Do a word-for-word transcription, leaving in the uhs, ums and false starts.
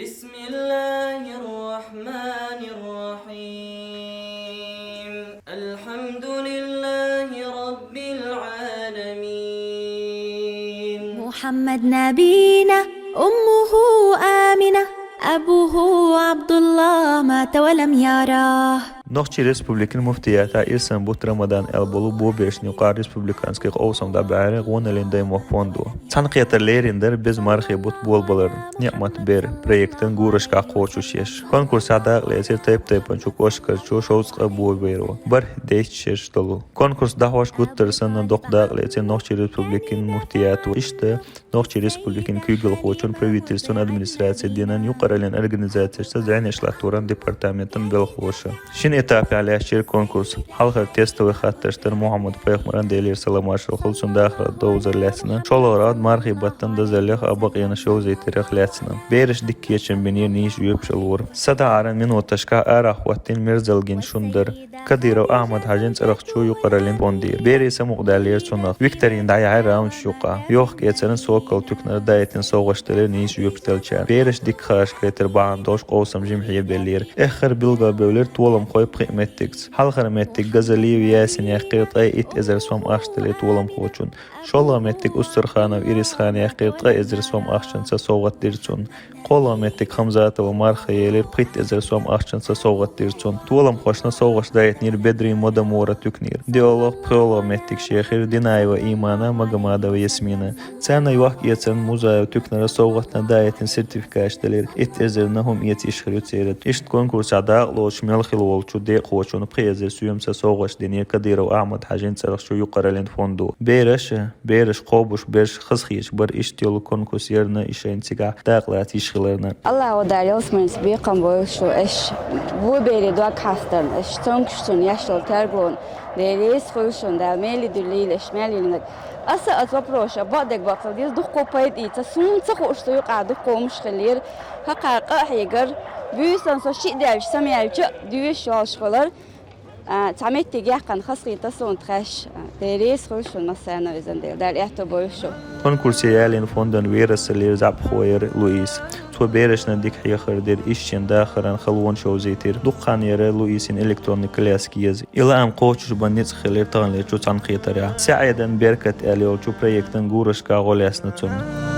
بسم الله الرحمن الرحيم. الحمد لله رب العالمين. محمد نبينا، أمه آمنة، أبوه عبد الله مات ولم يراه. Нохчийн республикин муфтиятехь ирсан бутт Рамадан аьлла болу боберашна юкъахь республиканский къовсам дӀабаьхьира гӀоналлин даймохк фондо. Цхьаьнакхетар лерина дара беза мархин бутт болабаларна. «Ниъмат бер» проектан гурашкахь кхочуш еш. Конкурсехь дакъа лецира тайп-тайпанчу кӀоштарчу шовзткъа боберо. БархӀ дейтта шераш долу. Конкурс дӀахьош гуттар а санна доккха дакъа лецира Нохчийн республикин муфтиято. Иштта Нохчийн республикин куьйгалхочун, правительстван, администрацин, динан юкъараллин организацешца зӀенеш латторан департаментан белхалоша. Шина этапехь лаьцна яра конкурс. Хьалхара тестовый хаттарш дара Мухьаммад-пайхамаран, Делера салам-маршалла хуьлда цунна, дахаран довзар лаьцна, шолгӀа раьза мархин баттан дазаллех а бакъонаш йовзийтарх лаьцна. Бераш дика кечам бинера, нийса жоьпаш лора. СадаӀаран миноташкахь арахь хӀоттийна мерзалгин шун дара. Кадыров Ахьмад-Хьаьжин цӀарах чу юкъараллин фондера. Берийн самукъадаьллера цунах. Викторина дӀаяьхьира раунчу юкъахь. Йохк-эцаран «Сокол» туькнара даийтина совгӀаташ делира нийса жоьпаш деллачарна. Бераш дика хаарш гайтар бахьана долуш къовсам жимахье беллера. Эххар билгалбевлира толамхой пхи меттигца. Хьалхара меттиг Газалиев Ясина яьккхира, ткъе итт эзар сом ахча делира толамхочунна. ШолгӀа меттиг Устарханов Ирисхана яьккхира, ткъа эзар сом ахчанца совгӀат дира цунна. КхоалгӀа меттиг Хамзатова Марха елира, пхийтта эзар сом ахчанца совгӀат дира цунна. Толамхошна совгӀаташ даийтинера бедрийн модамора туькнера. ДоьалгӀа, пхоьалгӀа меттигаш ехира Динаева Имана, Магомадова Ясмина. Царна йохк-эцаран Музаев туькнара совгӀатна даийтина сертификаташ делира, итт эзарна хӀума эца йиш хир ю церан. Иштта конкурсехь дакъа лоцуш мел хилла волчу декъахочунна пхи эзар соьмаца совгӀаташ динера Кадыров Ахьмад-Хьаьжин цӀарах чу юкъараллин фондо. Бераш а, бераш кхобуш берш хазахеташ бара иштта йолу конкурс ярна, и шайна цигахь дакъа лаца йиш хиларна. Аллаху Дала ялсаманица бекхам бойла шун, аша боберийн дог хьастарна, аша цомгуш цунна еш йолу тергонна. Дела реза хуьлда шуна, Дала мел дуьллийла аша мел йинарг. Аса оцу вопросах бакъдерг баккхал деза, дуккха пайда ийца, суна ца хууш цу юкъахь дуккха хӀумаш хиллера, хӀокхара къа а хьегара, буьйсанна со шиъ даьлча, са мелча а доьшуш йолуш хилар. А, цхьа меттиг яьккхина хазахета суна тхаьш. Дела реза хуьлда шуна массарна а, везан Дела. Дала аьтто бойла шу. Конкурсе ялийна фондан верасаллера зӀапхо яра Луис. Цо берашна дика хьехар дира, иштта шен дахаран халонаш йовзийтира. Дукха хан яра Луисина электронный коляска еза. И лаам кхочушбан ницкъ хилира таханлерчу цхьаьнакхетарехь. СаьӀедан беркат аьлла йолчу проектан гурашкахь гӀо лаьцна цунна.